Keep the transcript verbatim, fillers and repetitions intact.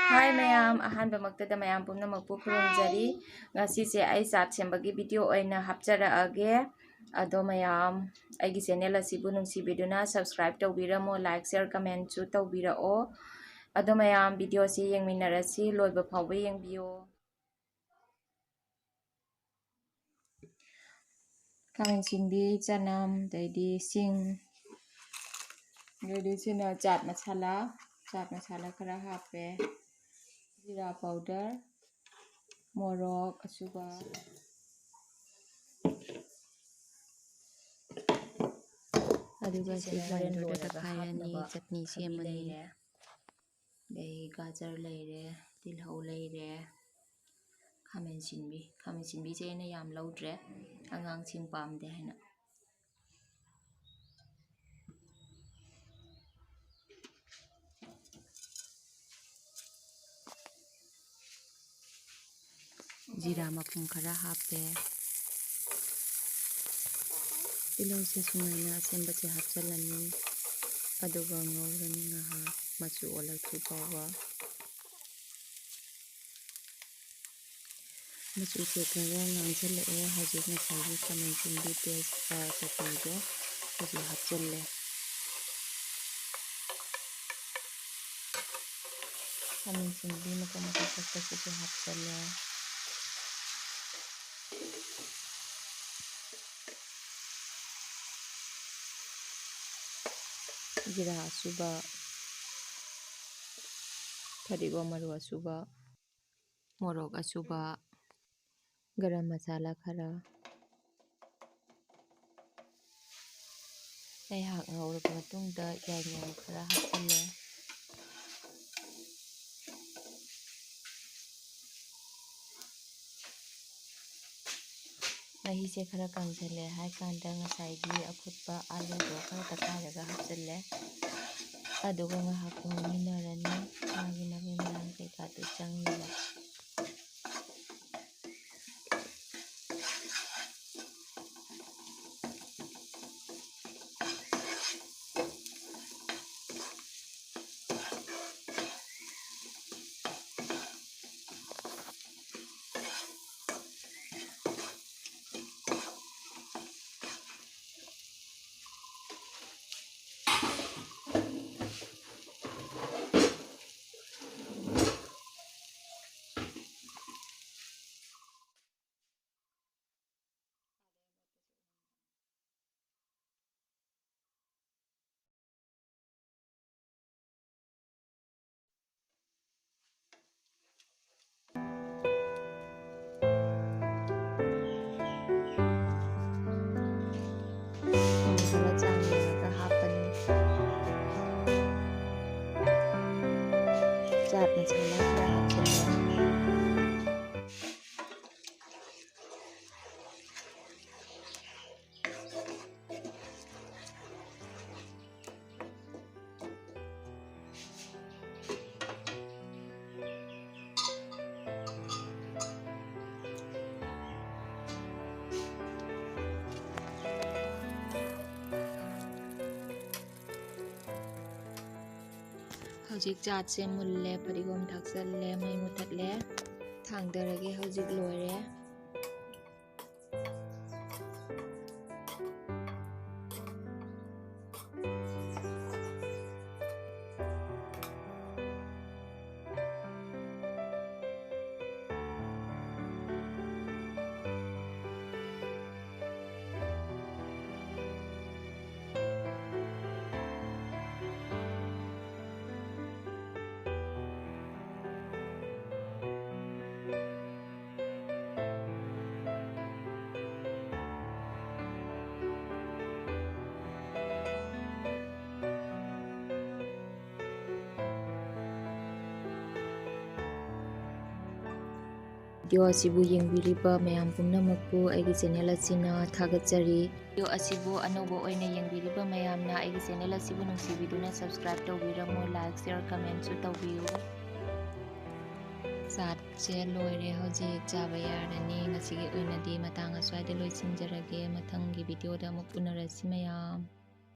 ꯍꯥꯏ ꯃꯌꯥꯝ, ꯑꯍꯥꯟꯕꯃꯛꯇꯗ ꯃꯌꯥꯝ ꯄꯨꯝꯅꯃꯛꯄꯨ ꯈꯨꯔꯨꯝꯖꯔꯤ꯫ ꯉꯁꯤꯁꯦ ꯑꯩ ꯆꯥꯠ ꯁꯦꯝꯕꯒꯤ ꯚꯤꯗꯤꯑꯣ ꯑꯣꯏꯅ ꯍꯥꯞꯆꯔꯛꯑꯒꯦ꯫ ꯑꯗꯣ ꯃꯌꯥꯝ, ꯑꯩꯒꯤ ꯆꯦꯅꯦꯜ ꯑꯁꯤꯕꯨ ꯅꯨꯡꯁꯤꯕꯤꯗꯨꯅ subscribe ꯇꯧꯕꯤꯔꯝꯃꯣ, like, share, commentꯁꯨ ꯇꯧꯕꯤꯔꯛꯑꯣ꯫ ꯑꯗꯣ ꯃꯌꯥꯝ, ꯚꯤꯗꯤꯑꯣꯁꯤ ꯌꯦꯡꯃꯤꯟꯅꯔꯁꯤ, ꯂꯣꯏꯕ ꯐꯥꯎꯕ ꯌꯦꯡꯕꯤꯌꯣ꯫ ꯈꯥꯃꯦꯟ ꯑꯁꯤꯟꯕꯤ, ꯆꯅꯝ, ꯑꯗꯩꯗꯤ ꯁꯤꯡ, ꯑꯗꯩꯗꯤ ꯁꯤꯅ ꯆꯥꯠ ꯃꯁꯥꯂꯥ, ꯆꯥꯠ ꯃꯁꯥꯂꯥ ꯈꯔ ꯍꯥꯞꯄꯦ, ꯖꯤꯔꯥ powder, ꯃꯣꯔꯣꯛ ꯑꯁꯨꯕ, ꯑꯗꯨꯒ ꯁꯤ ꯁꯤꯁꯤꯅ ꯍꯣꯔꯦꯟ grinder ꯂꯣꯏꯔꯒ ꯇꯛꯈꯥꯏꯔꯅꯤ, ꯍꯥꯞꯅꯕ ꯆꯠꯅꯤ ꯊꯕꯤ ꯁꯦꯝꯃꯅꯤ꯫ ꯂꯩꯔꯦ꯫ ꯑꯗꯩ ꯒꯥꯖꯔ ꯂꯩꯔꯦ, ꯇꯤꯜꯍꯧ ꯂꯩꯔꯦ, ꯈꯥꯃꯦꯟ ꯑꯁꯤꯟꯕꯤ꯫ ꯈꯥꯃꯦꯟ ꯑꯁꯤꯟꯕꯤꯁꯦ ꯑꯩꯅ ꯌꯥꯝ ꯂꯧꯗ꯭ꯔꯦ, ꯑꯉꯥꯡꯁꯤꯡ ꯄꯥꯝꯗꯦ ꯍꯥꯏꯅ꯫ ꯖꯤꯔꯥ ꯃꯄꯨꯝ ꯈꯔ ꯍꯥꯞꯄꯦ꯫ ꯇꯤꯜꯍꯧꯁꯦ ꯁꯨꯃꯥꯏꯅ ꯑꯁꯦꯝꯕꯁꯦ ꯍꯥꯞꯆꯤꯜꯂꯅꯤ, ꯑꯗꯨꯒ ꯉꯧꯔꯅꯤ ꯉꯥꯏꯍꯥꯛ ꯃꯆꯨ ꯑꯣꯜꯂꯛꯇ꯭ꯔꯤ ꯐꯥꯎꯕ꯫ ꯃꯆꯨꯁꯦ ꯈꯔ ꯉꯥꯡꯁꯤꯜꯂꯛꯑꯦ꯫ ꯍꯧꯖꯤꯛ ꯉꯁꯥꯏꯒꯤ ꯈꯥꯃꯦꯟ ꯑꯁꯤꯟꯕꯤ paste, ꯑ, ꯆꯠꯅꯤꯗꯣ ꯍꯧꯖꯤꯛ ꯍꯥꯞꯆꯤꯜꯂꯦ꯫ ꯈꯥꯃꯦꯟ ꯑꯁꯤꯟꯕꯤ ꯃꯀꯛ ꯃꯀꯛ ꯀꯛꯄꯁꯤꯁꯨ ꯍꯥꯞꯆꯤꯜꯂꯦ꯫ ꯖꯤꯔꯥ ꯑꯁꯨꯕ, ꯐꯗꯤꯒꯣꯝ ꯃꯔꯨ ꯑꯁꯨꯕ, ꯃꯣꯔꯣꯛ ꯑꯁꯨꯕ, ꯒꯔꯝ ꯃꯁꯥꯂꯥ ꯈꯔ꯫ ꯉꯥꯏꯍꯥꯛ ꯉꯧꯔꯕ ꯃꯇꯨꯡꯗ ꯌꯥꯏꯉꯪ ꯈꯔ ꯍꯥꯞꯆꯤꯜꯂꯦ꯫ ꯃꯍꯤꯁꯦ ꯈꯔ ꯀꯪꯁꯤꯜꯂꯦ ꯍꯥꯏ ꯀꯥꯟꯗ ꯉꯁꯥꯏꯒꯤ ꯑꯐꯨꯠꯄ ꯑꯂꯨꯗꯣ ꯈꯔ ꯇꯛꯈꯥꯏꯔꯒ ꯍꯥꯞꯆꯤꯜꯂꯦ꯫ ꯑꯗꯨꯒ ꯉꯥꯏꯍꯥꯛ ꯉꯧꯃꯤꯟꯅꯔꯅꯤ, ꯃꯥꯒꯤ ꯃꯔꯣꯏ ꯃꯔꯥꯡ ꯀꯩꯀꯥꯗꯨ ꯆꯪꯅꯕ꯫ ꯆꯥꯠ ꯃꯁꯥꯂꯥ ꯈꯔ ꯍꯥꯞꯆꯤꯜꯂꯦ꯫ ꯍꯧꯖꯤꯛ ꯆꯥꯠꯁꯦ ꯃꯨꯜꯂꯦ, ꯐꯗꯤꯒꯣꯝ ꯊꯥꯛꯆꯜꯂꯦ, ꯃꯩ ꯃꯨꯊꯠꯂꯦ꯫ ꯊꯥꯡꯗꯔꯒꯦ, ꯍꯧꯖꯤꯛ ꯂꯣꯏꯔꯦ꯫ Video ꯑꯁꯤꯕꯨ ꯌꯦꯡꯕꯤꯔꯤꯕ ꯃꯌꯥꯝ ꯄꯨꯝꯅꯃꯛꯄꯨ ꯑꯩꯒꯤ channel ꯑꯁꯤꯅ ꯊꯥꯒꯠꯆꯔꯤ꯫ Video ꯑꯁꯤꯕꯨ ꯑꯅꯧꯕ ꯑꯣꯏꯅ ꯌꯦꯡꯕꯤꯔꯤꯕ ꯃꯌꯥꯝꯅ ꯑꯩꯒꯤ channel ꯑꯁꯤꯕꯨ ꯅꯨꯡꯁꯤꯕꯤꯗꯨꯅ subscribe ꯇꯧꯕꯤꯔꯝꯃꯨ, like, share, comment ꯁꯨ ꯇꯧꯕꯤꯌꯨ꯫ ꯆꯥꯠꯁꯦ ꯂꯣꯏꯔꯦ, ꯍꯧꯖꯤꯛ ꯆꯥꯕ ꯌꯥꯔꯅꯤ꯫ ꯉꯁꯤꯒꯤ ꯑꯣꯏꯅꯗꯤ ꯃꯇꯥꯡ ꯑꯁ꯭ꯋꯥꯏꯗ ꯂꯣꯏꯁꯤꯟꯖꯔꯒꯦ꯫ ꯃꯊꯪꯒꯤ video ꯗ ꯑꯃꯨꯛ ꯎꯅꯔꯁꯤ ꯃꯌꯥꯝ꯫